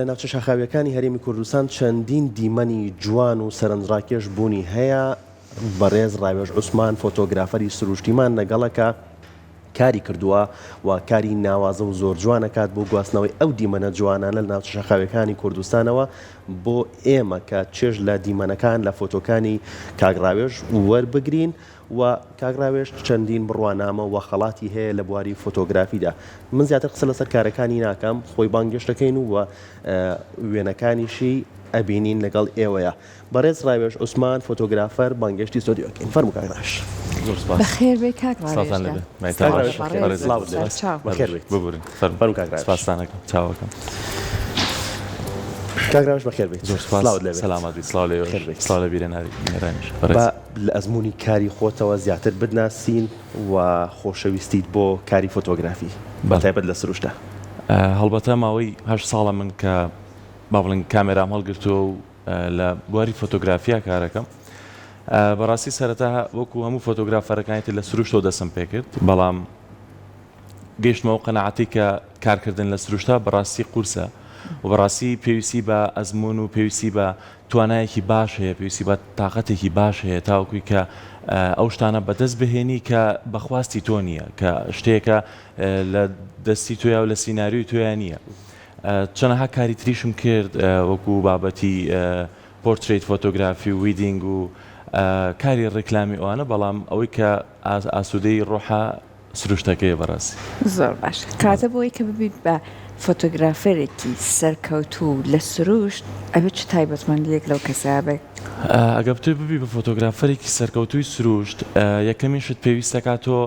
لە ناوچە شاخاوییەکانی هەرێمی کوردستان چەندین دیمەنی جوان و سەرنجڕاکێش بوونی هەیە، بەڕێز ڕاوێژ عوسمان فۆتۆگرافەری سروشتیمان لەگەڵە کە کاری کردووە و کاری ناوازە و زۆر جوان ئەکات بۆ گواستنەوەی ئەو دیمەنە جوانانە لە ناوچە شاخاوییەکانی کوردستانەوە بۆ ئێمە کە چێژ لە دیمەنەکان لە فۆتۆکانی کاک ڕاوێژ وەربگرین. و کاک ڕاوێژ چەندین بڕوانامە و خەڵاتی هەیە لە بواری فۆتۆگرافیدا. من زیاتر قسە لەسەر کارەکانی ناکەم، خۆی بانگێشت دەکەین و وێنەکانیشی ئەبینین لەگەڵ ئێوەیە. بەڕێز ڕاوێژ عوسمان فۆتۆگرافەر بانگێشتی ستۆدیۆ ئەکەین. فەرموو کاک ڕاوێژ. زۆر سوپاس. بەخێر بێی کاک ڕاوێژ سڵاوتان گیان. لێبێ. کاک ڕاوێژ سڵاو بەخێر بێیت. بەڕێزت. سڵاوت لێبێت. سەرچاو. بەخێر بێیت. ببورن. فەرموو. فەرموو کاک ڕاوێژ. سپاستان ئەکەم. چاوەکەم. کاک ڕاوێژ بەخێر بێیت. زۆر سوپاس. سڵاوت لێبێت. سەلامەت بیت. سڵاو لە ئێوەش. بەخێر بێیت. سڵاو لە بیرەناری بینەرانیش. بەڕێز. با لە ئەزموونی کاری خۆتەوە زیاتر بتناسین و خۆشەویستیت بۆ کاری فۆتۆگرافی بە بەڵێ. تایبەت لە سروشتا. هەڵبەتە ماوەی هەشت ساڵە من کە با بڵێین کامێرام هەڵگرتووە و لە بواری فۆتۆگرافیا کارەکەم. بەڕاستی سەرەتا وەکو هەموو فۆتۆگرافەرەکانی تر لە سروشتەوە دەستم پێکرد، بەڵام گەیشتمە ئەو قەناعەتەی کە کارکردن لە سروشتا بەڕاستی قورسە و بەڕاستی پێویستی بە ئەزموون و پێویستی بە توانایەکی باش هەیە، پێویستی بە تاقەتێکی باش هەیە تاوەکوی کە ئەو شتانە بەدەست بهێنی کە بە خواستی تۆ نییە، کە شتێکە لە دەستی تۆیا و لە سیناریۆی تۆیا نییە. چەنەها کاری تریشم کرد وەکو بابەتی پۆرترەیت فۆتۆگرافی و wedding و کاری ڕیکلامی ئەوانە، بەڵام ئەوەی کە ئاسوودەی ڕۆحە سروشتەکەیە بەڕاستی. زۆر باشە کەواتە بۆ ئەوەی کە ببیت بە فۆتۆگرافەرێکی سەرکەوتوو لە سروشت ئەبێت چ تایبەتمەندییەک لەو کەسە هەبێت؟ ئەگەر بتەوێت ببی بە فۆتۆگرافەرێکی سەرکەوتووی سروشت یەکەمین شت پێویستەکات تۆ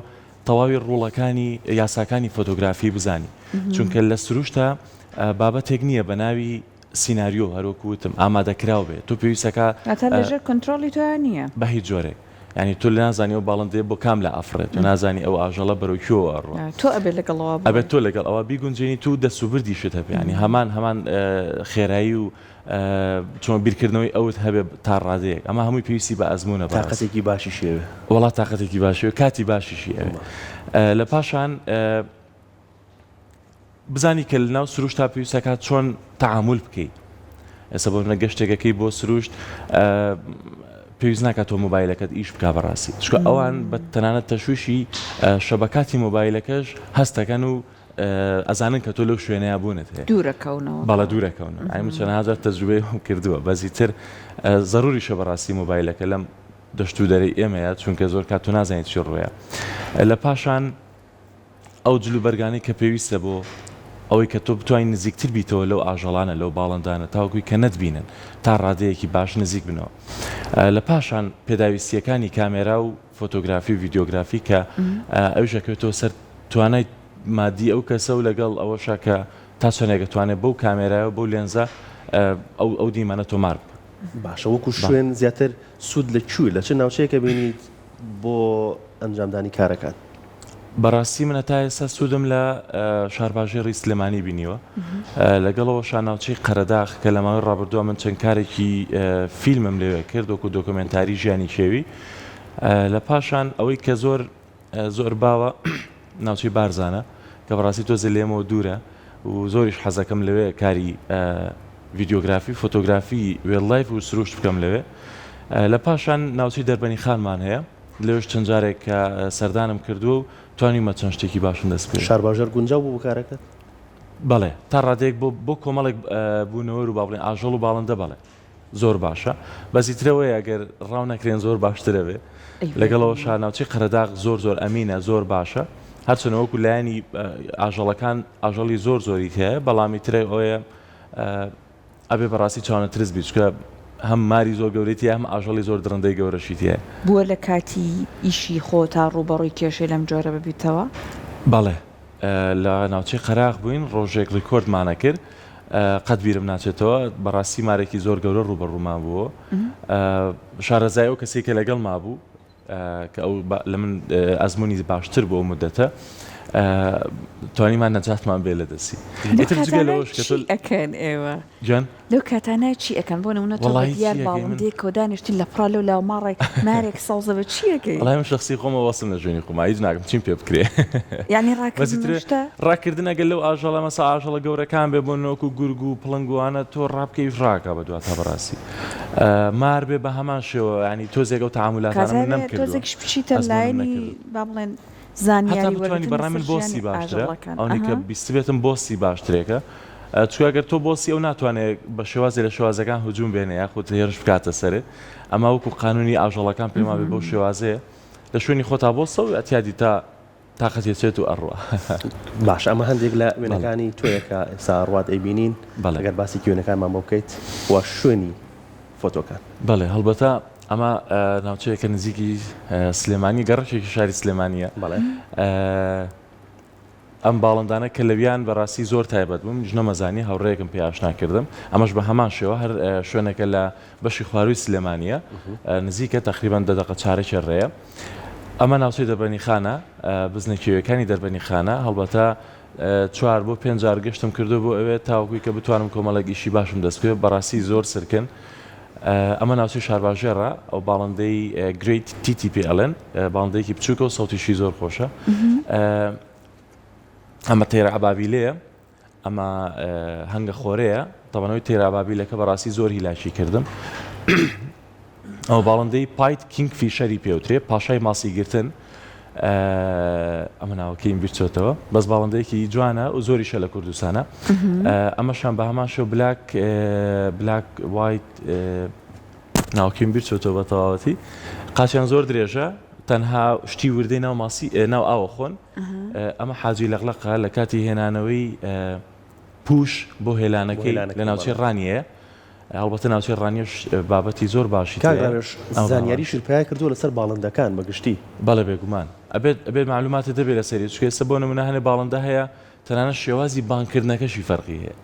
تەواوی rule ەکانی یاساکانی فۆتۆگرافی بزانی چونکە لە سروشتا بابەتێک نییە بە ناوی سیناریۆ هەروەکو وتم ئامادەکراو بێت تۆ پێویستەکا واتە لەژێر کۆنترۆڵی تۆیا نییە. بە هیچ جۆرێک یانی تۆ نازانی ئەو باڵندەیە بۆ کام لا ئەفڕێت تۆ نازانی ئەو ئاژەڵە بەرەو کوێوە ئەڕوا. تۆ ئەبێ لەگەڵ ئەوا بڕۆی. ئەبێت تۆ لەگەڵ ئەوا بیگونجێنیت و دەست و بردیشت هەبێ یانی هەمان هەمان خێرایی و چۆن بیرکردنەوەی ئەوت هەبێ تا ڕادەیەک ئەمە هەمووی پێویستی بە ئەزموونە بەڕاستی. تاقەتێکی باشیشی ئەوێ. وەڵا تاقەتێکی باشی ئەوێ کاتی باشیشی ئەوێ لە پاشان. بزانی کە لەناو سروشتا پێویست ئەکات چۆن تەعامول بکەی ئێستا بۆ منە گەشتێک ئەکەی بۆ سروشت پێویست ناکات تۆ مۆبایلەکەت ئیش بکا بەڕاستی چونکە ئەوان بە تەنانەت تەشویشی شەبەکاتی مۆبایلەکەش هەستەکەن و ئەزانن کە تۆ لەو شوێنەیە بوونت هەیە دوورەکەونەوە بەڵێ دوورەکەونەوە ئەی من چەندەها جار تەجروبەی کردووە بەس ئیتر زەروریشە بەڕاستی مۆبایلەکە لەم دەشت و دەرەی ئێمەیە چونکە زۆر کات تۆ نازانیت چی ڕوویە لە پاشان ئەو جل و بەرگانەی کە پێویستە بۆ ئەوەی کە تۆ بتوانی نزیکتر بیتەوە لەو ئاژەڵانە لەو باڵندانە تاوەکوی کە نەتبینن تا ڕادەیەکی باش نزیک بنەوە لە پاشان پێداویستیەکانی کامێرا و فۆتۆگرافی و ڤیدیۆگرافی کە ئەویش ئەکەوێتەوە سەر توانای مادی ئەو کەسە و لەگەڵ ئەوەشا کە تا چەندێک ئەتوانێت بەو کامێرایە و بەو لێنزە ئەو ئەو دیمەنە تۆمار بکا. باشە وەکو شوێن زیاتر سوود لە کوێ لە چ ناوچەیەکە بینیت بۆ ئەنجامدانی کارەکان؟ بەڕاستی من هەتا ئێستا سوودم لە شارباژێڕی سلێمانی بینیوە لەگەڵەوەشا ناوچەی قەرەداخ کە لە ماوەی ڕابردووە من چەند کارێکی فیلمم لەوێ کرد وەکو دۆکۆمێنتاری ژیانی کێوی لە پاشان ئەوەی کە زۆر زۆر باوە ناوچەی بارزانە کە بەڕاستی تۆزێ لێمەوە دوورە و زۆریش حەزەکەم لەوێ کاری ڤیدیۆگرافی فۆتۆگرافی wildlife و سروشت بکەم لەوێ لە پاشان ناوچەی دەربەنی خانمان هەیە لەوێش چەند جارێک کە سەردانم کردووە و توانیومە چەند شتێکی باشم دەست بکەوێت. شارباژێڕ گونجاو بوو بۆ کارەکەت؟ بەڵێ تا ڕادەیەک بۆ بۆ کۆمەڵێک بوونەوەر و با بڵێین ئاژەڵ و باڵندە بەڵێ زۆر باشە بەس ئیتر ئەوەیە ئەگەر ڕاو نەکرێن زۆر باشترە بێ لەگەڵ ئەوەشا ناوچەی قەرەداغ زۆر زۆر ئەمینە زۆر باشە هەرچەنە وەکو لایەنی ئاژەڵەکان ئاژەڵی زۆر زۆری تایە بەڵام ئیتر ئەوەیە ئەبێ بەڕاستی چاونەترس بی چونکە هەم ماری زۆر گەورەی تیایە هەم ئاژەڵی زۆر دڕندەی گەورەشی تیایە. بووە لە کاتی ئیشی خۆتا ڕووبەڕووی کێشەی لەم جۆرە ببیتەوە؟ بەڵێ لە ناوچەی قەراغ بووین ڕۆژێک ڕیکۆردمان ئەکرد قەت بیرم ناچێتەوە بەڕاستی مارێکی زۆر گەورە ڕووبەڕوومان بووە شارەزای ئەو کەسێک کە لەگەڵما بوو کە ئەو لە من ئەزموونی باشتر بوو ئەو مودەتە. توانیمان نەجاتمان بێ لە دەستی. ئیتر جگە لەوەش کە تۆ ئەکەن ئێوە؟ گیان؟ لەو کاتانە چی ئەکەن؟ بۆ نموونە تۆ بە دیار باڵندەیەکەوە دانیشتی لە پڕا لەو لاوە ماڕێک مارێک سەوزە بە چی ئەکەی؟ وەڵاهی من شەخسی خۆم ئەوەستم لە شوێنی خۆما هیچ ناکەم چیم پێ بکرێ. یانی ڕاکردن و شتە؟ ڕاکردن ئەگەر لەو ئاژەڵە مەسا ئاژەڵە گەورەکان بێ بۆ نۆک و گورگ و پڵنگ و ئەوانە تۆ ڕابکەیش ڕاکا بە دواتا بەڕاستی مار بێ بە هەمان شێوە یانی تۆزێک ئەو تەعامولاتانە من نەمکردووە تۆزێکیش بچیتە لایەنی با بڵێن هەتا زانیاری بتوانی وەرگرتن بەڕای لەسەر من بۆسی ژیانی باشترە ئاژەڵەکان ئەونی کە ئەها. بیستبێتم بۆسی باشترێکە چونکە گەر تۆ بۆسی ئەو ناتوانێ بە شێوازێ لە شێوازەکان هجوم بێنێ یاخود هێرش بکاتە سەرت ئەما وەکو قانونی ئاژەڵەکان پێم وابێ بەو شێوازەیە لە شوێنی خۆتا بۆسە و ئەتیادی تا تاقەتی ئەچێت و ئەڕوا. باشە ئەمە هەندێک لە وێنەکانی تۆیە کە ئێستا ئەڕوات ئەیبینین بەڵێ. ئەگەر باسێکی وێنەکانمان بۆ بکەیت و شوێنی فۆتۆکان. بەڵێ هەڵبەتە ئەمە ناوچەیەکە نزیکی سلێمانی گەڕەکێکی شاری سلێمانیە. بەڵێ. ئەم باڵندانە کە لەویان بەڕاستی زۆر تایبەت بوو منیش نەمەزانی هاوڕێیەکم پێ ئاشنا کردم ئەمەش بە هەمان شێوە هەر شوێنێکە لە بەشی خوارووی سلێمانیە نزیکە تەقریبەن دە دەقە چارەکێ ڕێیە ئەمە ناوچەی دەربەنیخانە بزنە کێویەکانی دەربەنیخانە هەڵبەتە چوار بۆ پێنج جار گەشتم کردو بۆ ئەوێ تاوەکوی کە بتوانم کۆمەڵێک ئیشی باشم دەست بکەوێت بەڕاستی زۆر سرکن ئەمە ناوچەی شارباژێڕە ئەو باڵندەی great tit ی پێ ئەڵێن باڵندەیەکی بچووکە و سەوتیشی زۆر خۆشە ئەمە تەیرە ئەبابیلەیە ئەمە هەنگە خۆرەیە تەبەنەوەی تەیرە ئەبابیلەکە بەڕاستی زۆر هیلاکی کردم ئەو باڵندەی pied kingfisher ی پێوترێ پاشای ماسیگرتن ئەمە ناوەکەیم بیرچۆتەوە بەس باڵندەیەکی جوانە و زۆریشە لە کوردستانە ئەمەشان بە هەمان شێوە black black white ناوەکەیم بیرچۆتەوە بە تەواوەتی قاچیان زۆر درێژە تەنها شتی وردەی ناو ماسی ناو ئاوە خۆن ئەمە حاجی لەقلەقە لە کاتی هێنانەوەی پوش بۆ هێلانەکەی لە ناوچەی ڕانیەیە هەڵبەتە ناوچەی ڕانیەش بابەتی زۆر باشی کاک ڕاوێژ زانیاریشت پەیا کردووە لەسەر باڵندەکان بە گشتی؟ بەڵێ بێگومان ئەبێت ئەبێت مەعلوماتت هەبێت لەسەری چونکە ئێستا بۆ نمونە هەنێ باڵندە هەیە تەنانەت شێوازی بانگکردنەکەشی فەرقی هەیە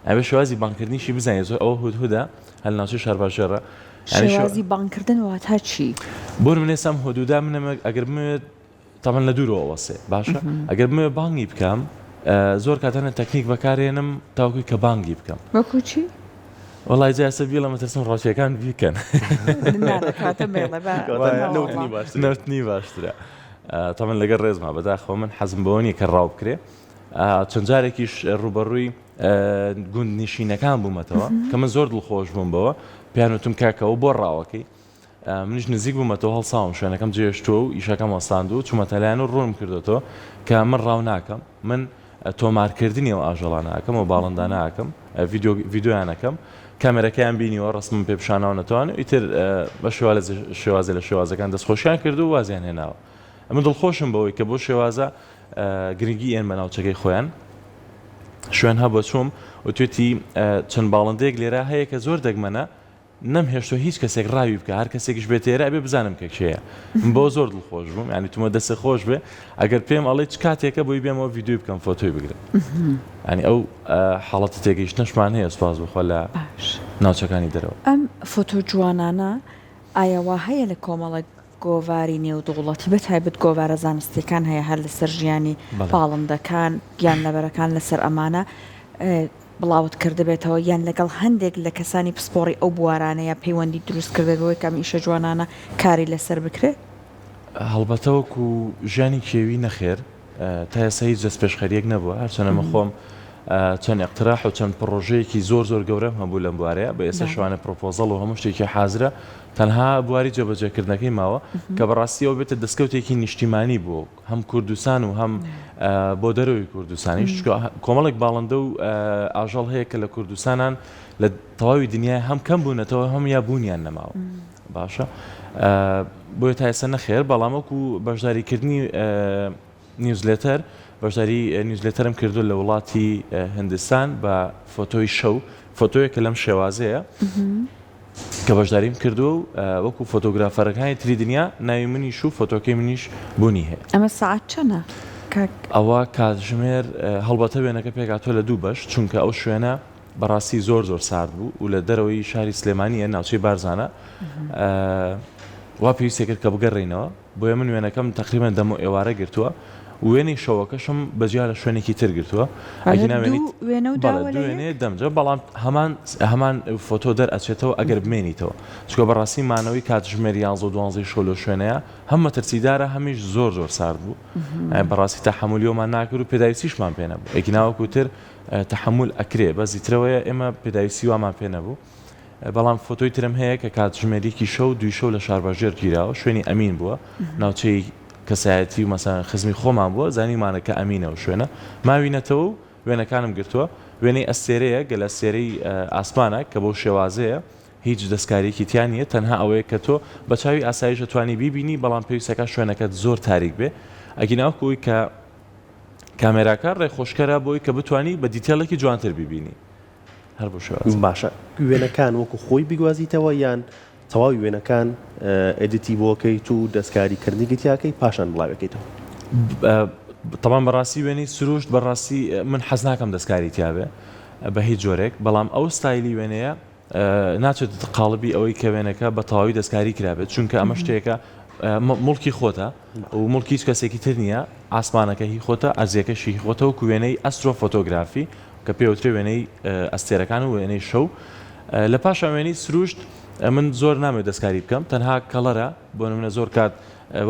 ئەبێت شێوازی بانگکردنیشی بزانیت زۆر ئەوە هودهودە هەر لە ناوچەی شارباژێڕە یانی شێوازی بانگکردن واتا چی؟ بۆ نمونە ئێستا ئەم هودهودە من ئەگەر بمەوێت تەبعەن لە دوورەوە ئەوەسێ باشە ئەگەر بمەوێ بانگی بکەم زۆر کات هەنە تەکنیک بەکارێنم تاوەکوی کە بانگی بکەم. وەکو چی؟ وەڵای جا ئێستا بیڵێم ئەترسم ڕاوچیەکان بیکەن. نا نا کەواتە مەیڵێ با نەوتنی باشترە. نەوتنی باشترە. تەبعەن لەگەڵ ڕێزما بەداخەوە من حەزم بەوە نییە کە ڕاو بکرێ. چەند جارێکیش ڕووبەڕووی گوندنشینەکان بوومەتەوە کە من زۆر دڵخۆش بووم بەوە پێیان وتم کاکە ئەوە بۆ ڕاوەکەی؟ منیش نزیک بوومەتەوە هەڵساوم شوێنەکەم جێهێشتووە و ئیشەکەم وەستاندووە و چوومەتە لایان و ڕوونم کردۆتەوە کە من ڕاو ناکەم من تۆمارکردنی ئەو ئاژەڵانە ئەکەم ئەو باڵندانە ئەکەم ڤیدیۆ ڤیدیۆیان ئەکەم کامێرەکەیان بینیوە ڕەسمم پێ پیشاناونەتەوان و ئیتر بە شێوا لە شێوازێ لە شێوازەکان دەستخۆشیان کردو و وازیان هێناوە من دڵخۆشم بەوەی کە بۆ شێوازە گرنگی ئێن بە ناوچەکەی خۆیان شوێن هەبووە چووم وتوێتی چەند باڵندەیەک لێرە هەیە کە زۆر دەگمەنە نەمهێشتوە هیچ کەسێک ڕاوی بکا هەر کەسێکیش بێتە ئێرە ئەبێ بزانم کە کێیە من بەوە زۆر دڵخۆش بووم یانی تومە دەستت خۆش بێ ئەگەر پێم ئەڵێی چ کاتێکە بۆی بێمەوە ڤیدیۆی بکەم فۆتۆی بگرم یانی ئەو حاڵەتە تێگەیشتنەشمان هەیە سوپاس بۆ خوا لە باش ناوچەکانی دەرەوە. ئەم فۆتۆ جوانانە ئایا وا هەیە لە کۆمەڵێک گۆڤاری نێودوڵەتی بە تایبەت گۆڤارە زانستیەکان هەیە هەر لەسەر ژیانی بەڵێ. باڵندەکان گیانلەبەرەکان لەسەر ئەمانە بڵاوت کردبێتەوە یان لەگەڵ هەندێک لە کەسانی پسپۆڕی ئەو بوارانەیە پەیوەندیت دروست کردبێت بەوەی کە ئەم ئیشە جوانانە کاری لەسەر بکرێت؟ هەڵبەتە وەکو ژیانی کێوی نەخێر تا ئێستا هیچ دەستپێشخەرییەک نەبووە، هەرچەندە من خۆم چەند ئیقتراح و چەند پڕۆژەیەکی زۆر زۆر گەورەم هەبوو لەم بوارەیە، بە ئێستا شوانە پرۆپۆزەڵ و هەموو شتێکی حازرە تەنها بواری جێبەجێکردنەکەی ماوە کە بەڕاستی ئەوە بێتە دەستکەوتێکی نیشتیمانی بۆ هەم کوردستان و هەم بۆ دەرەوەی کوردستانیش چونکە کۆمەڵێک باڵندە و ئاژەڵ هەیە کە لە کوردستانان لە تەواوی دنیای هەم کەم بوونەتەوە هەم یا بوونیان نەماوە باشە بۆیە تا ئێستا نەخێر بەڵام وەکو بەشداریکردنی newsletter بەشداری newsletter م کردو لە وڵاتی هندستان بە فۆتۆی شەو فۆتۆیەکە لەم شێوازەیە کە بەشداریم کردووە و وەکو فۆتۆگرافەرەکانی تری دنیا ناوی منیش و فۆتۆکەی منیش بوونی هەیە. ئەمە سەعات چەنە کاک؟ ئەوە کاتژمێر هەڵبەتە وێنەکە پێکهاتووە لە دوو بەش چونکە ئەو شوێنە بەڕاستی زۆر زۆر سارد بوو و لە دەرەوەی شاری سلێمانییە ناوچەی بارزانە وا پێویستی کرد کە بگەڕێینەوە بۆیە من وێنەکەم تەقریبەن دەمەو ئێوارە گرتووە. وێنەی شەوەکەشم بە جیا لە شوێنێکی تر گرتووە ئەگینا وێنەی وێنە و بەڵێ دوو وێنەیە دەمجە بەڵام هەمان هەمان فۆتۆ دەرئەچێتەوە ئەگەر بمێنیتەوە چونکە بەڕاستی مانەوەی کاتژمێر یانزە و دوانزەی شەو لەو شوێنەیە هەم مەترسیدارە هەمیش زۆر زۆر سارد بوو بەڕاستی تەحەمولی ئەومان ناکرد و پێداویستیشمان پێ نەبوو ئەگینا وەکو تر تەحەمول ئەکرێ بەس ئیترەوەیە ئێمە پێداویستی وامان پێ نەبوو بەڵام فۆتۆی ترم هەیە کە کاتژمێر یەکی شەو دووی شەو لە شارباژێر گیراوە شوێنی ئەمین بووە ناوچەی کەسایەتی و مەسەلەن خزمی خۆمان بووە زانیومانە کە ئەمینە ئەو شوێنە ماوینەتەوە و وێنەکانم گرتووە وێنەی ئەستێرەیە گەل ئەستێرەی ئاسمانە کە بەو شێوازەیە هیچ دەستکاریەکی تیا نییە تەنها ئەوەیە کە تۆ بە چاوی ئاساییش ئەتوانی بیبینی بەڵام پێویستەکە شوێنەکەت زۆر تاریک بێ ئەگینا وەکو ئەوی کە کامێراکە ڕێخۆشکەرە بۆی کە بتانی بە detail ێکی جوانتر بیبینی هەر بەو شێوازە. باشە وێنەکان وەکو خۆی بیگوازیتەوە یان تەواوی وێنەکان edit ی بۆ کەیت و دەستکاری کردنێکی تیا کەی پاشان بڵاوێکەیتەوە؟ تەبان بەڕاستی وێنەی سروشت بەڕاستی من حەز ناکەم دەستکاری تیا بێ بە هیچ جۆرێک بەڵام ئەو ستایلی وێنەیە ناچێتە قاڵبی ئەوەی کە وێنەکە بە تەواوی دەستکاری کرابێت چونکە ئەمە شتێکە موڵکی خۆتە و موڵکی هیچ کەسێکی تر نییە ئاسمانەکە هی خۆتە ئەرزیەکەشی هی خۆتە وەکو وێنەی ئەسترۆ فۆتۆگرافی کە پێوترێ وێنەی ئەستێرەکان و وێنەی شەو لە پاشان وێنەی سروشت من زۆر نامەوێت دەستکاری بکەم تەنها color ە بۆ نمونە زۆر کات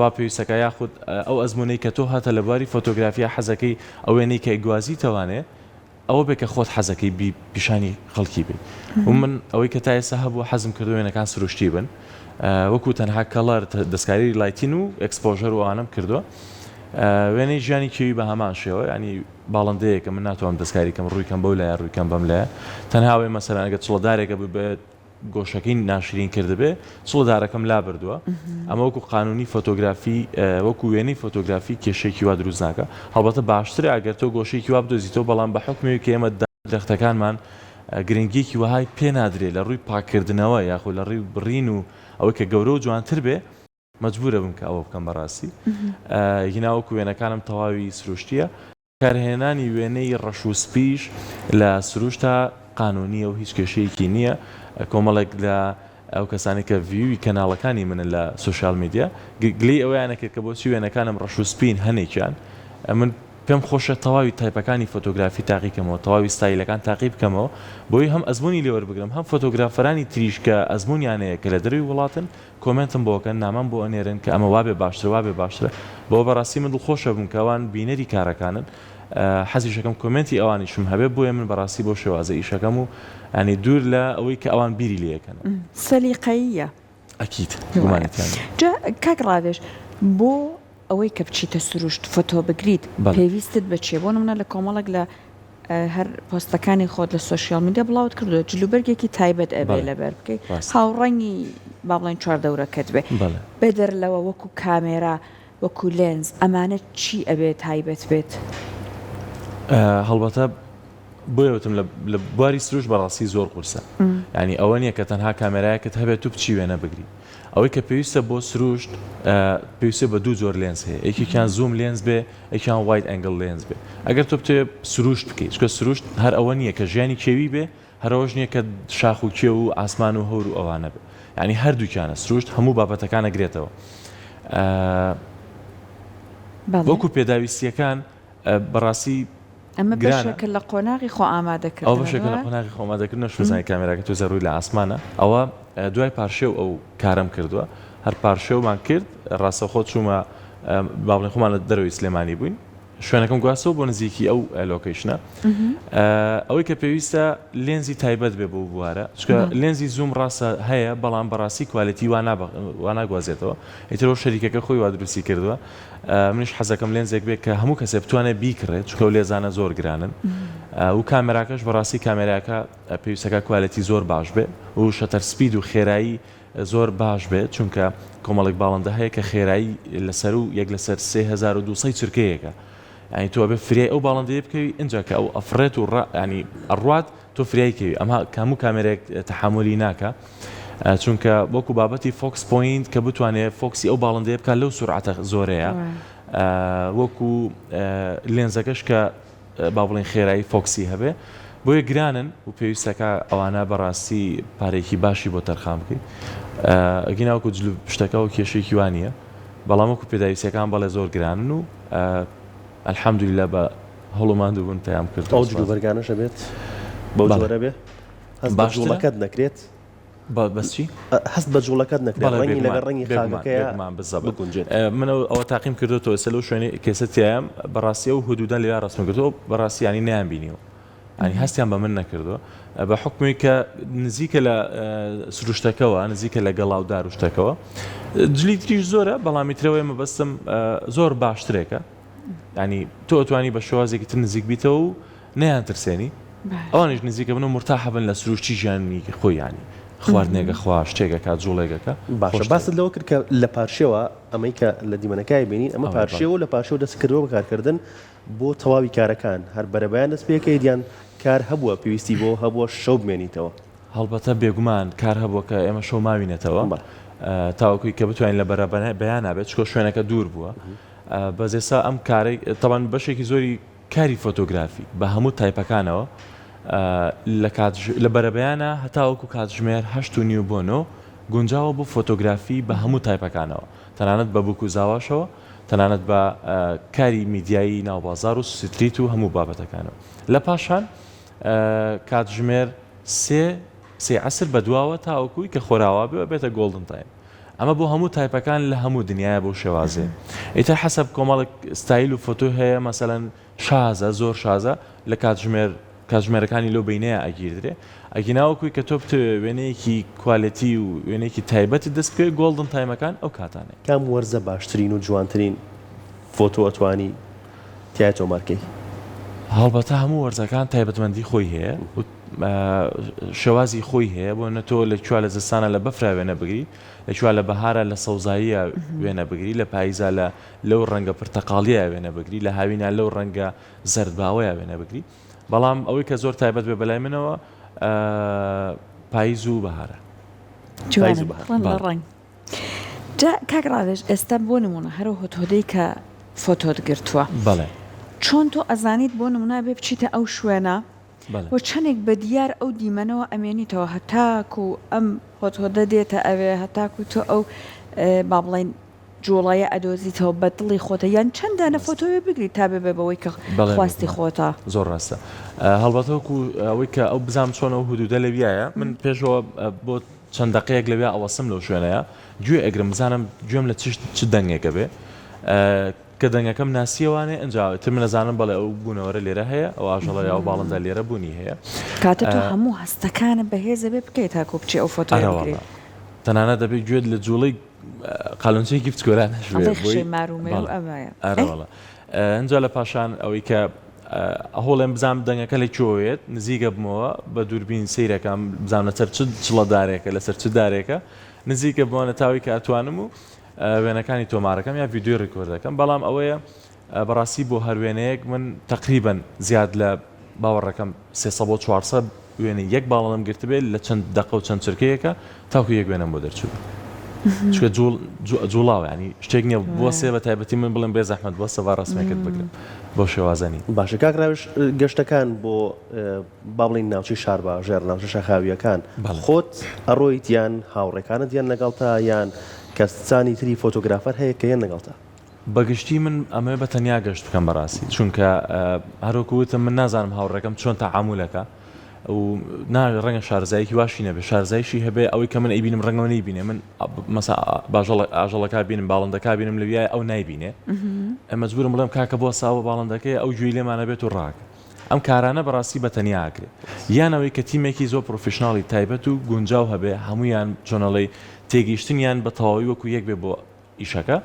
وا پێویستەکە یاخود ئەو ئەزمونەی کە تۆ هاتە لە بواری فۆتۆگرافیا حەزەکەی ئەو وێنەی کە گوازیتەوانێ ئەوە بێ کە خۆت حەزەکەی بی پیشانی خەڵکی بی و من ئەوەی کە تا ئێستا هەبووە حەزم کردووە وێنەکان سروشتی بن وەکو تەنها color دەستکاری lighting و exposure و ئەوانەم کردووە وێنەی ژیانی کێوی بە هەمان شێوە ینی باڵندەیەکە من ناتوانم دەستکاری کەم ڕووی کەم بەو لایە ڕووی کەم بەم لایە تەنها ئەوەی مەسەلەن ئەگەر چڵەدارێکە ببێت گۆشەکەی ناشرین کردبێ چڵە دارەکەم لابردووە ئەمە وەکو قانونی فۆتۆگرافی وەکو وێنەی فۆتۆگرافی کێشەیەکی وا دروست ناکە هەڵبەتە باشترە ئەگەر تۆ گۆشەیەکی وا بدۆزیتەوە بەڵام بە حوکمی کە ئێمە درەختەکانمان گرنگیەکی وەهای پێ نادرێ لە ڕووی پاککردنەوە یاخود لە ڕووی بڕین و ئەوەی کە گەورە و جوانتر بێ مەجبورە بم کە ئەوە بکەم بەڕاستی هینا وەکو وێنەکانم تەواوی سروشتیە. بەکارهێنانی وێنەی ڕەش و سپیش لە سروشتا قانونیە و هیچ کێشەیەکی نییە، کۆمەڵێک لە ئەو کەسانەی کە view ی کەناڵەکانی منن لە social media گلەی ئەوەیان ئەکرد کە بۆچی وێنەکانم ڕەش و سپین هەنێکیان من پێم خۆشە تەواوی تایپەکانی فۆتۆگرافی تاقی کەمەوە تەواوی ستایلەکان تاقی بکەمەوە بۆی هەم ئەزموونی لێ وەربگرم هەم فۆتۆگرافەرانی تریش کە ئەزموونیان هەیە کە لە دەرەوەی وڵاتن comment م بۆ کەن نامەم بۆ ئەنێرن کە ئەمە وابێ باشترە وابێ باشترە بەوە بەڕاستی من دڵخۆشە بووم کە ئەوان بینەری کارەکانن حەزیشەکەم comment ی ئەوانیشم هەبێ بۆیە من بەڕاستی بەو شێوازە ئیشەکەم و ینی دوور لە ئەوەی کە ئەوان بیری لێ یەکەنەوە. سەلیقەییە. ئەکید گومانی تیا نیە. جا کاک ڕاوێژ بۆ ئەوەی کە بچیتە سروشت فۆتۆ بگریت پێویستت بە چیە بۆ نمونە لە کۆمەڵێک لە هەر پۆستەکانی خۆت لە social media بڵاوت کردووە جلوبەرگێکی تایبەت ئەبێ لەبەر بکەی هاوڕەنگی با بڵێن چواردەورەکەت بێ بەدەر لەوە وەکو کامێرا وەکو لێنز ئەمانە چی ئەبێ تایبەت بێت؟ هەڵبەتە بۆیە وتم لە بواری سروشت بەڕاستی زۆر قورسە یعنی ئەوە نییە کە تەنها کامێرایەکت هەبێت و بچی وێنە بگری ئەوەی کە پێویستە بۆ سروشت پێویستە بە دوو جۆر لێنز هەیە یەکێکیان zoom lens بێ یەکیان wide angle lens بێ ئەگەر تۆ بتەوێ سروشت بکەیت چونکە سروشت هەر ئەوە نییە کە ژیانی کێوی بێ هەر ئەوەش نییە کە شاخ و کێو و ئاسمان و هەور و ئەوانە بێ یعنی هەردووکیانە سروشت هەموو بابەتەکان ئەگرێتەوە وەکو پێداویستیەکان بەڕاستی ئەمە بەشێکە لە قۆناغی خۆ ئامادەکردن. ئەوە بەشێکە لە قۆناغی خۆ ئامادەکردن نەشمزانی کامێراکە تۆزێ ڕووی لە ئاسمانە ئەوە دوای پارشێو ئەو کارەم کردووە هەر پارشێومان کرد ڕاستەوخۆ چوومە با بڵێین خۆمان لە دەرەوەی سلێمانی بووین شوێنەکەم گواستەوە بۆ نزیکی ئەو location ە ئەوەی کە پێویستە لێنزی تایبەت بێ بۆ بوارە چونکە لێنزی zoom ڕاستە هەیە بەڵام بەڕاستی quality وا ناگوازێتەوە ئیترەوە شەریکەکە خۆی وا دروستی کردووە منیش حەزەکەم لێنزێک بێت کە هەموو کەسێ بتوانێت بیکڕێت چونکە ئەو لێنزانە زۆر گرانن و کامێراکەش بەڕاستی کامێراکە پێویستەکە quality زۆر باش بێ و shutter speed و خێرایی زۆر باش بێت چونکە کۆمەڵێک باڵندە هەیە کە خێرایی لەسەر و یەک لەسەر 3200 چرکەیەکە یعنی تۆ ئەبێ فریای ئەو باڵندەیە بکەوی ئینجا کە ئەو ئەفڕێت و ڕا ینی ئەڕوات تۆ فریای کەوی ئەمە کە هەموو کامێرێک تەحەمولی ناکا چونکە وەکو بابەتی focus point کە بتوانێت focus ی ئەو باڵندەیە بکات لەو سورعەتە زۆرەیە وەکو لێنزەکەش کە با بڵێن خێرایی focus ی هەبێ بۆیە گرانن و پێویستەکە ئەوانە بەڕاستی پارێکی باشی بۆ تەرخان بکەیت ئەگینا وەکو جل پشتەکە و کێشێکی وانە بەڵام وەکو پێداویستەکان بەڵێ زۆر گرانن و. الحمدللە بە هەوڵ و ماندووبوون پەیام کردووە. ئەو جلوبەرگانەش ئەبێت بەو جۆرە بێ؟ هەست بە جوڵەکەت نەکرێت؟ بەس چی؟ هەست بە جوڵەکەت نەکرێت ڕەنگی لەگەڵ ڕەنگی خاکەکەیا بگونجێت. من ئەوە تاقیم کردۆتەوە ئێستا لەو شوێنەی کە ئێستا تیایم بەڕاستی ئەو هدودە لەویا ڕەسمم کردووە بەڕاستی یانی نەیانبینیوە یانی هەستیان بە من نەکردووە بە حوکمی کە نزیکە لە سروشتەکەوە نزیکە لە گەڵا و دار و شتەکەوە جلی تریش زۆرە بەڵام ئیترەوەی مەبەستم زۆر باشترێکە ینی تۆ ئەتوانی بە شێوازێکی تر نزیک بیتەوە و نەیان ترسێنی ئەوانیش نزیکە بن و مرتاحە بن لە سروشتی ژیانی خۆیانی خواردنێکە خوا شتێکەکە جوڵێکەکە باشە باست لەوە کرد کە لە پارشێوە ئەمەی کە لە دیمەنەکای بینین ئەمە پارشێوە لە پارشێوە دەست کردەوە بەکارکردن بۆ تەواوی کارەکان هەر بەرەبەیان دەست پێکەیت یان کار هەبووە پێویستی بۆ هەبووە شەو بمێنیتەوە؟ هەڵبەتە بێگومان کار هەبووە کە ئێمە شەو ماوینەتەوە تاوەکوی کە بتوانین لە بەرەبەیانا بێت چکۆ شوێنەکە دوور بووە بەس ئێستا ئەم کارەی تەبان بەشێکی زۆری کاری فۆتۆگرافی بە هەموو تایپەکانەوە لە کات لە بەرەبەیانە هەتاوەکو کاتژمێر هەشت و نیو بۆ نۆ گونجاوە بۆ فۆتۆگرافی بە هەموو تایپەکانەوە تەنانەت بە بوک و زاواشەوە تەنانەت بە کاری میدیایی ناو بازاڕ و street و هەموو بابەتەکانەوە. لە پاشان کاتژمێر سێ سێی عەسر بەدواوە تاوەکوی کە خۆراوا بێ ئەبێتە golden time. ئەمە بۆ هەموو تایپەکان لە هەموو دنیایە بەو شێوازەیە. ئیتر حەسەب کۆمەڵێک ستایل و فۆتۆ هەیە مەسەلەن شازە زۆر شازە لە کاتژمێر کاتژمێرەکانی لەو بەینەیا ئەگیردرێ ئەگینا وەکوی کە تۆ بتەوێ وێنەیەکی quality و وێنەیەکی تایبەتت دەست بکەوێ golden time ەکان ئەو کاتانەیە. کام وەرزە باشترین و جوانترین فۆتۆ ئەتوانی تیایا تۆمار کەی؟ هەڵبەتە هەموو وەرزەکان تایبەتمەندی خۆی هەیە و شێوازی خۆی هەیە بۆ نە تۆ لە کوێ لە زستانە لە بەفرا وێنە بگری لە کوێ لە بەهارە لە سەوزاییە وێنە بگری لە پاییزا لە لەو ڕەنگە پرتەقاڵییە وێنە بگری لە هاوینا لەو ڕەنگە زەردباوەیە وێنە بگری بەڵام ئەوەی کە زۆر تایبەت بێ بەلای منەوە پاییز و بەهارە. پاییز و بەهار. ڕەنگ جا کاک ڕاوێژ ئێستا بۆ نمونە هەرو هۆتۆدەی کە فۆتۆت گرتووە بەڵێ چۆن تۆ ئەزانیت بۆ نمونە بێ بچیتە ئەو شوێنە و چەندێک بە دیار ئەو دیمەنەوە ئەمێنیتەوە هەتاکو ئەم هۆتۆدە دێتە ئەوێ هەتاکو تۆ ئەو با بڵین جوڵەیە ئەدۆزیتەوە بە دڵی خۆتە یان چەند دانە فۆتۆێ بگری تا ببێ بەوەی کە خواستی خۆتە. زۆر ڕاستە هەڵبەتە وەکو ئەوەی کە ئەو بزانم چۆن ئەو هودودە لەویایە من پێشەوە بۆ چەند دەقەیەک لەویا ئەوەسم لەو شوێنەیە گوێ ئەگرم بزانم گوێم لە چ چ دەنگێکە بێ کە دەنگەکەم ناسیەوانێ ئەنجا تر من ئەزانم بەڵێ ئەو بوونەوەرە لێرە هەیە ئەو ئاژەڵە یا ئەو باڵندە لێرە بوونی هەیە. کاتە تۆ هەموو هەستەکانت بەهێزە بێ بکەی تاکو بچی ئەو فۆتۆیە بگری. ئەرەوەڵا تەنانەت دەبێ گوێت لە جووڵەی قالۆنچەیەکی بچکۆلانەش بێ ئەڵێ خشەی مار و مێروو ئەمەیە. ئەرەوەڵا ئەنجا لە پاشان ئەوەی کە هەوڵێم بزانم دەنگەکە لە کوێوە یەت نزیکە بمەوە بە دووربین سەیرەکەم بزانم لەسەر چ چڵە دارێکە لەسەر چ دارێکە نزیکە بمەوە نەتاوەی کە ئەتوانم و وێنەکانی تۆمارەکەم یا ڤیدیۆی record ەکەم بەڵام ئەوەیە بەڕاستی بۆ هەر وێنەیەک من تەقریبەن زیاد لە باوەڕەکەم 300 بۆ 400 وێنەی یەک باڵندەم گرتبێ لە چەند دەقە و چەند چرکەیەکە تاکو یەک وێنەم بۆ دەرچوو چونکە جوڵ جوڵاوە ینی شتێک نییە بۆ سێ بە تایبەتی من بڵێم بێ زەحمەت بۆ سەبا ڕسمێکت بگرم بۆ شێوازەنی باشە کاک ڕاوێژ گەشتەکان بۆ با بڵێین ناوچەی شارباژێڕ، ناوچە شاخاوییەکان، خۆت ئەڕۆیت یان هاوڕێکانت یەن لەگەڵتا یان کەسانی تری فۆتۆگرافەر هەیە کە یەن لەگەڵتا؟ بەگشتی من ئەمەوێ بە تەنیا گەشت بکەم بەڕاستی چونکە هەروەکو وتم من نازانم هاوڕێکەم چۆن تەعامولەکا و نا ڕەنگە شارەزایەکی واشی نەبێ شارەزایشی هەبێ ئەوەی کە من ئەیبینم ڕەنگە ئەو نەیبینێ من مەسا باژەڵ ئاژەڵەکە بینم باڵندەکە بینم لەویایە ئەو نایبینێ مەجبورم بڵێم کاکە بۆ ساوە باڵندەکەی ئەو گوێی لێمانە بێت و ڕاکە ئەم کارانە بەڕاستی بە تەنیا ئەکرێ یان ئەوەی کە تیمێکی زۆر professional ی تایبەت و گونجاو هەبێ هەموویان چۆنەڵێی تێگەیشتنیان بە تەواوی وەکو یەک بێ بۆ ئیشەکە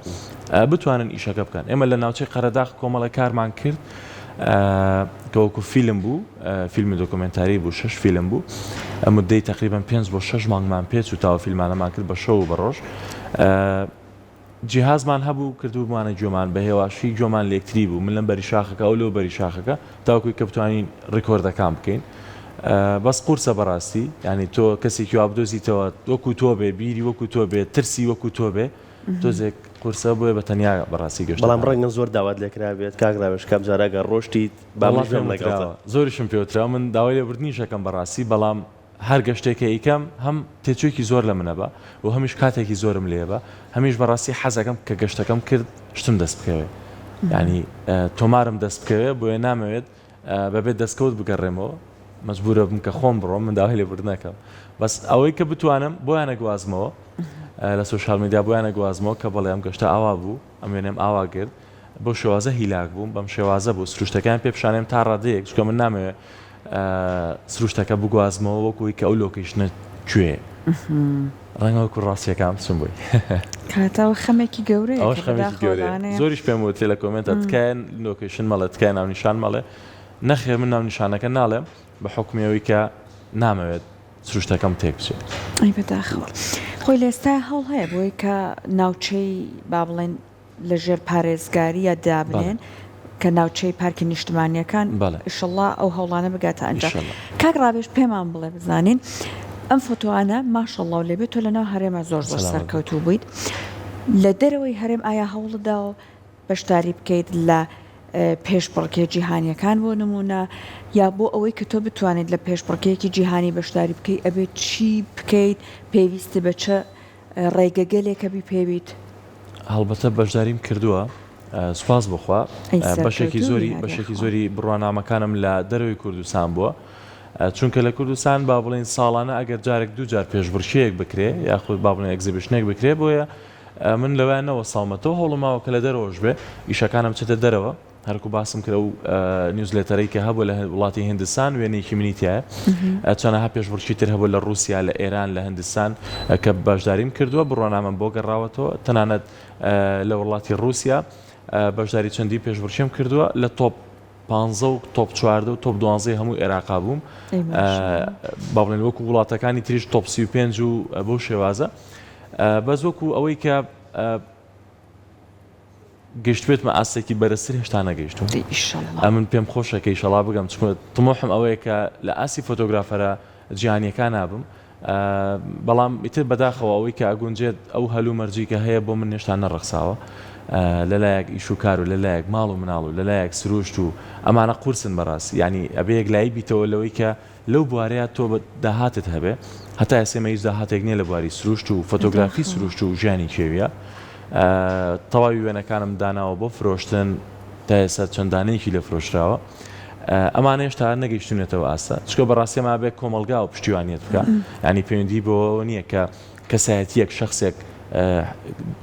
بتوانن ئیشەکە بکەن ئێمە لە ناوچەی قەرەداخ کۆمەڵە کارمان کرد کە وەکو فیلم بوو فیلمی دۆکۆمێنتاری بوو شش فیلم بوو مدەی تقریبا پێنج بۆ شش مانگمان پێچ و تاوە فیلمانەمان کرد بە شەو و بە ڕۆژ جیهازمان هەبوو کردبوومانە گوێمان بە هێواشی گوێمان لێکتری بوو من لەم بەری شاخەکە ئەو لەو بەری شاخەکە تاوەکوی کە بتوانین ڕیکۆردەکان بکەین بەس قورسە بەڕاستی یانی تۆ کەسێکی وا بدۆزیتەوە وەکو تۆ بێ بیری وەکو تۆ بێ ترسی وەکو تۆ بێ تۆزێک قورسە بۆیە بە تەنیا بەڕاستی گەشت بەڵام ڕەنگە زۆر داوات لێکرابێت کاک ڕاوێژ کام جارە گەر ڕۆشتیت با منیش بێم لەگەڵتا. زۆریشم پێوترا من داوای لێبوردنیش ئەکەم بەڕاستی بەڵام هەر گەشتێک کە ئەیکەم هەم تێچوویەکی زۆر لە منە بە و هەمیش کاتێکی زۆرم لێ بە هەمیش بەڕاستی حەزەکەم کە گەشتەکەم کرد شتم دەست بکەوێ. یانی تۆمارم دەست بکەوێ بۆیە نامەوێت بەبێ دەستکەوت بگەڕێمەوە مەجبورە بم کە خۆم بڕۆم من داوای لێبوردن ئەکەم بەس ئەوەی کە بتوانم بۆیان ئەگوازمەوە لە social media بۆیان ئەگوازمەوە کە بەڵێ ئەم گەشتە ئاوا بوو ئەم وێنەم ئاوا گرت بەو شێوازە هیلاک بووم بەم شێوازە بوو سروشتەکەیان پێ پیشانێم تا ڕادەیەک چونکە من نامەوێ سروشتەکە بگوازمەوە وەکوی کە ئەو location ە کوێ ڕەنگە وەکو ڕاستیەکان بچم بۆی. کاکە ئەوە خەمێکی گەورەیە ئەوەش کە خەمێکی بەداخەوە گەورەیە لەوانەیە زۆریش پێم وترێ لە comment ا تکایە location مەڵێ تکایە ناونیشان مەڵێ نەخێر من ناونیشانەکە ناڵێم بە حوکمی ئەوەی کە نامەوێت سروشتەکەم تێک بچێت. ئەی بەداخەوە. خۆی لە ئێستایا هەوڵ هەیە بۆی کە ناوچەی با بڵێین لە ژێر پارێزگارییا دابنێن کە ناوچەی پارکی نیشتمانییەکان ئیشەڵا ئەو هەوڵانە بگاتە ئەنجام. کاک ڕاوێژ پێمان بڵێ بزانین ئەم فۆتۆانە ماشەڵڵاو لێبێت تۆ لەناو هەرێمە زۆر زۆر سەرکەوتوو بوویت لە دەرەوەی هەرێم ئایا هەوڵت داوە بەشداری بکەیت لە پێشبڕکێ جیهانیەکان بۆ نمونە یا بۆ ئەوەی کە تۆ بتوانیت لە پێشبڕکێیەکی جیهانی بەشداری بکەیت ئەبێت چی بکەیت پێویستت بە چ ڕێگەگەلێکە بیپێویت؟ هەڵبەتە بەشداریم کردووە سوپاس بۆ خوا بەشێکی زۆری بەشێکی زۆری بڕوانامەکانم لە دەرەوەی کوردستان بووە چونکە لە کوردستان با بڵێین ساڵانە ئەگەر جارێک دوو جار پێشبڕکێیەک بکرێ یاخود با بڵێن exhibition ێک بکرێ بۆیە من لەوەیان نەوەستاومەتەوە هەوڵم ماوە کە لە دەرەوەش بێ ئیشەکانم بچێتە دەرەوە هەرکو باسم کرد ئەو newsletter ەی کە هەبوو لە وڵاتی هندستان وێنەیەکی منی تایە چەنەها پێشبڕکی تر هەبوو لە رووسیا لە ئێران لە هندستان کە بەشداریم کردووە بڕوانامەم بۆ گەڕاوەتەوە تەنانەت لە وڵاتی رووسیا بەشداری چەندی پێشبڕکێم کردووە لە top پانزە و top 14 و top دوانزەی هەموو ئێراقا بووم با بڵێن وەکو وڵاتەکانی تریش top 35 و بەو شێوازە بەس وەکو ئەوەی کە گەیشتبێتمە ئاستێکی بەرزتر هێشتا نەگەیشتوم ئەمن پێم خۆشە کە ئیشەڵا بگەم چونکە تموحم ئەوەیە کە لە ئاستی فۆتۆگرافەرە جیهانیەکانا بم بەڵام ئیتر بەداخەوە ئەوەی کە ئەگونجێت ئەو هەلو مەرجی کە هەیە بۆ من هێشتا نەڕەخساوە لەلایەک ئیش و کار و لەلایەک ماڵ و مناڵ و لەلایەک سروشت و ئەمانە قورسن بەڕاستی یانی ئەبێ یەکلایی بیتەوە لەوەی کە لەو بوارەیا تۆ داهاتت هەبێ، هەتا ئێستا ئێمە هیچ داهاتێک نیە لە بواری سروشت و فۆتۆگرافی سروشت و ژیانی کێویە. تەواوی وێنەکانم داناوە بۆ فرۆشتن، تا ئێستا چەند دانەیەکی لێ فرۆشراوە. ئەمانە هێشتا نەگەیشتوونەتەوە ئاستە، چونکە بەڕاستی ئەمە ئەبێ کۆمەڵگا و پشتیوانیت بکا، یانی پەیوەندی بەوەوە نیە کە کەسایەتیەک، شەخسێک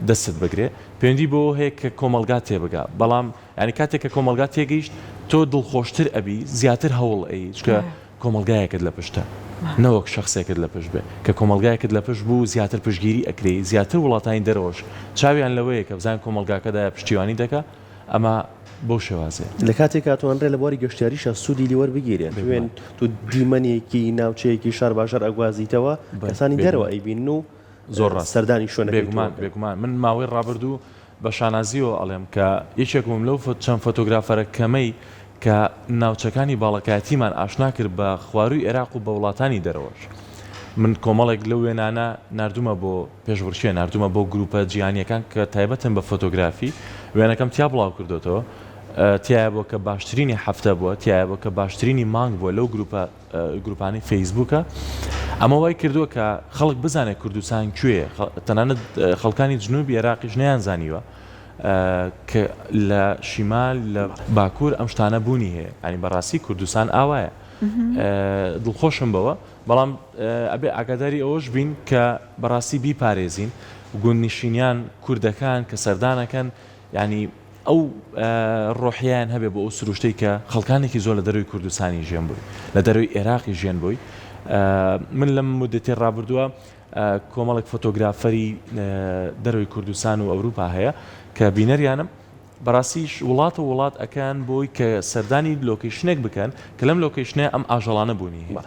دەستت بگرێ، پەیوەندی بەوە هەیە کە کۆمەڵگا تێبگا، بەڵام یانی کاتێک کە کۆمەڵگا تێگەیشت تۆ دڵخۆشتر ئەبی زیاتر هەوڵ ئەی چونکە کۆمەڵگایەکت لە پشتە نەوەک شەخسێکت لە پشت بێ کە کۆمەڵگایەکت لە پشت بوو زیاتر پشتگیری ئەکرێی زیاتر وڵاتانی دەرەوەش چاویان لەوەیە کە بزانن کۆمەڵگاکەدایە پشتیوانی دەکا ئەمە بەو شێوازەیە. لە کاتێکا توانرێ لە بواری گەشتیاریشا سوودی لێ وەربگیرێت بێگومان. تۆ دیمەنێکی ناوچەیەکی شارباژەر ئەگوازیتەوە کەسانی دەرەوە ئەیبینن و زۆر ڕاستە سەردانی شوێنەکەی تۆ بێگومان ئەکەن. بێگومان من ماوەی ڕابردوو بە شانازییەوە ئەڵێم کە یەکێک بووم لەو چەند فۆتۆگرافەرە کەمەی کە ناوچەکانی باڵەکایەتیمان ئاشنا کرد بە خوارووی ئێراق و بە وڵاتانی دەرەوەش. من کۆمەڵێک لەو وێنانە ناردوومە بۆ پێشبڕکێ، ناردوومە بۆ گرووپە جیهانییەکان کە تایبەتن بە فۆتۆگرافی، وێنەکەم تیا بڵاو کردۆتەوە. تیایا بووە کە باشترینی هەفتە بووە، تیایا بووە کە باشترینی مانگ بووە لەو گرووپە گروپانەی فەیسبووکە ئەمە وای کردووە کە خەڵک بزانێت کوردستان کوێیە تەنانەت خەڵکانی جنوبی عێراقیش نەیانزانیوە کە لە شیمال لە باکوور ئەم شتانە بوونی هەیە ینی بەڕاستی کوردستان ئاوایە دڵخۆشم بەوە بەڵام ئەبێ ئاگاداری ئەوەش بین کە بەڕاستی بیپارێزین گوندنشینیان کوردەکان کە سەردانەکەن یانی ئەو ڕۆحیەیان هەبێ بۆ ئەو سروشتەی کە خەڵکانێکی زۆر لە دەرەوەی کوردستانی ژێن بووی لە دەرەوەی ئێراقی ژێن بووی من لەم مدەتی ڕابردووە کۆمەڵێک فۆتۆگرافەری دەرەوەی کوردستان و ئەوروپا هەیە کە بینەریانم بەڕاستیش وڵات و وڵات ئەکەن بۆی کە سەردانی location ێک بکەن کە لەم location ە ئەم ئاژەڵانە بوونی هەیە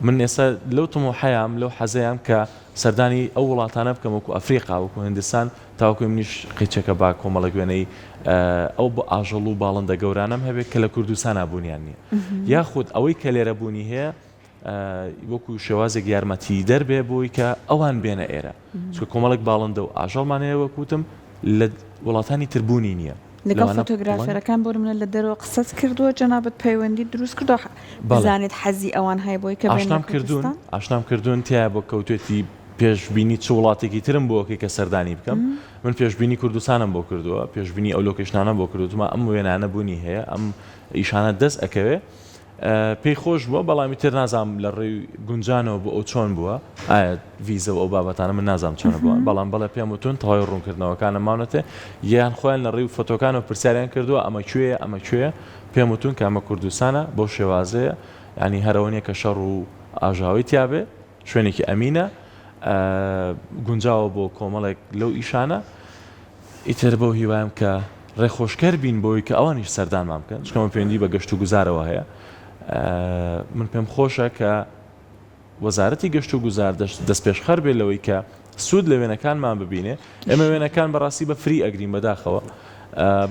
من ئێستا لەو تموحەیام لەو حەزەیام کە سەردانی ئەو وڵاتانە بکەم وەکو ئەفریقا وەکو هندستان تاوەکو منیش قیچەکە با کۆمەڵێک وێنەی ئەو ئاژەڵ و باڵندە گەورانەم هەبێت کە لە کوردستانا بوونیان نییە یاخود ئەوەی کە لێرە بوونی هەیە وەکو شێوازێک یارمەتیدەر بێ بۆی کە ئەوان بێنە ئێرە چونکە کۆمەڵێک باڵندە و ئاژەڵمان هەیە وەک وتم لە وڵاتانی تر بوونی نییە لەگەڵ فۆتۆگرافەرەکان بۆ نمونە لە دەرەوە قسەت کردووە جەنابت پەیوەندیت دروست کردووە بزانیت حەزی ئەوان هەیە بۆی کە بێن لە ئاشنام کردوون کوردستان؟ ئاشنام کردوون تیایا بۆ کەوتوێتی. پێشبینی چ وڵاتێکی ترم بۆ ئەکەی کە سەردانی بکەم من پێشبینی کوردستانم بۆ کردووە پێشبینی ئەو لۆکەیشنانەم بۆ کردووە وتمە ئەم وێنانە بوونی هەیە ئەم ئیشانە دەست ئەکەوێ پێی خۆش بووە بەڵام ئیتر نازانم لە ڕێی گونجانەوە بۆ ئەو چۆن بووە ئایا ڤیزە و ئەو بابەتانە من نازانم چۆنە بووە بەڵام بەڵێ پێم وتون تەواوی ڕوونکردنەوەکانم ماونەتێ یان خۆیان لە ڕێی فۆتۆکانەوە پرسیاریان کردووە ئەمە کوێیە ئەمە کوێیە پێم وتون کە ئەمە کوردستانە بەو شێوازەیە یانی هەر ئەوە نییە کە شەڕ و ئاژاوەی تیابێ شوێنێکی ئەمینە گونجاوە بۆ کۆمەڵێک لەو ئیشانە ئیتر بەو هیوایم کە ڕێخۆشکەر بین بۆی کە ئەوانیش سەردانمان بکەن چونکە ئەمە پەیوەندی بە گەشت و گوزارەوە هەیە من پێم خۆشە کە وەزارەتی گەشت و گوزار دەستپێشخەر بێ لەوەی کە سوود لە وێنەکانمان ببینێ ئێمە وێنەکان بەڕاستی بە free ئەگرین بەداخەوە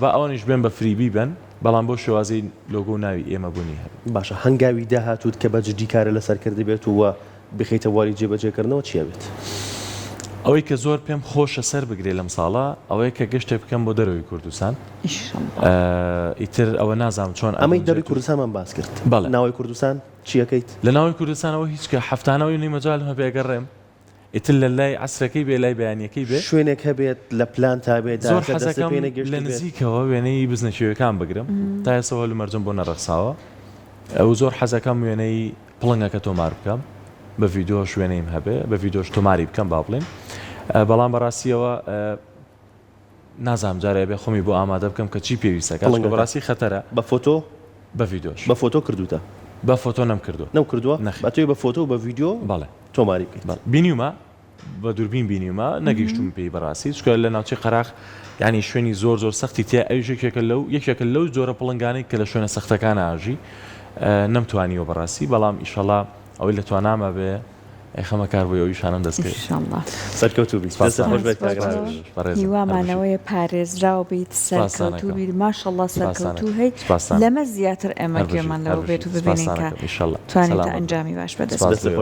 با ئەوانیش بێن بە free بیبەن بەڵام بەو شێوازەی لۆگۆ و ناوی ئێمە بوونی هەبێ. باشە هەنگاوی داهاتووت کە بە جدی کارت لەسەر کردبێت و بخەیتە بواری جێبەجێکردنەوە چی ئەبێت؟ ئەوەی کە زۆر پێم خۆشە سەر بگرێ لەم ساڵە ئەوەیە کە گەشتێک بکەم بۆ دەرەوەی کوردستان ئیتر ئەوە نازانم چۆن ئەمەی دەروی کوردستانمان باس کرد بەڵێ ناوەی کوردستان چی ئەکەیت؟ لە ناوەی کوردستانەوە هیچ کە هەفتانەوەی نەی مەجالم هەبێ ئەگەڕێم ئیتر لە لای عەسرەکەی بێ لای بەیانیەکەی بێ. شوێنێک هەبێت لە پلانتا بێ زۆر داهاتە دەستت حەزەکەم پێ لە نەگەشتبێت؟ نزیکەوە وێنەی بزنە کێویەکان بگرم تا ئێستا هەلومەرجم بۆ نەڕەخساوە و زۆر حەزەکەم وێنەی پڵنگەکە تۆمار بکەم بە ڤیدۆش وێنەیم هەبێ بە ڤیدۆش تۆماری بکەم با بڵێین بەڵام بەڕاستیەوە نازانم جارێ ئەبێ خۆمی بۆ ئامادە بکەم کە چی پێویستەکە چونکە پڵنگەکە بەڕاستی خەتەرە. بە فۆتۆ؟ بە ڤیدۆش. بە فۆتۆ کردووتە؟ بە فۆتۆ نەمکردووە. نەمکردووە؟ نەخێر. ئەتەوێ بە فۆتۆ و بە ڤیدیۆ بەڵێ. تۆماری بکەیت؟ بەڵێ. بینیومە، بە دووربین بینیومە، نەگەیشتووم پێی بەڕاستی، چونکە لە ناوچەی قەراخ یانی شوێنی زۆر زۆر سەختی تیایە، ئەویش یەکێکە لەو یەکێکە لەو جۆرە پڵنگانەی کە لە شوێنە سەختەکانا ئەژی، نەمتوانیوە بەڕاستی، بەڵام ئیشەڵا ئەوەی لە تواناما بێ ئەیخەمە کار بۆی ئەو ئیشانەم دەست کەوێت. ئیشەڵا. سەرکەوتوو بیت. سپاستان دەستت خۆش بێت کاک کاک ڕاوێژ. بەڕێزم. هیوامان هەر بژیت. ئەوەیە پارێزراو بیت، سپاستان سەرکەوتوو ئەکەم. بیت، ماشەڵا سپاستان سەرکەوتوو ئەکەم. هەی، سپاستان لەمە زیاتر ئێمە هەر بژیت. گوێمان هەر لەوە بێت بژیت. و ببینین سپاستان کە ئەکەم. ئیشەڵا. توانیتە سەلامەت بن. ئەنجامی باش بەدەست سپاس دەستت بۆ خۆش ئێوە.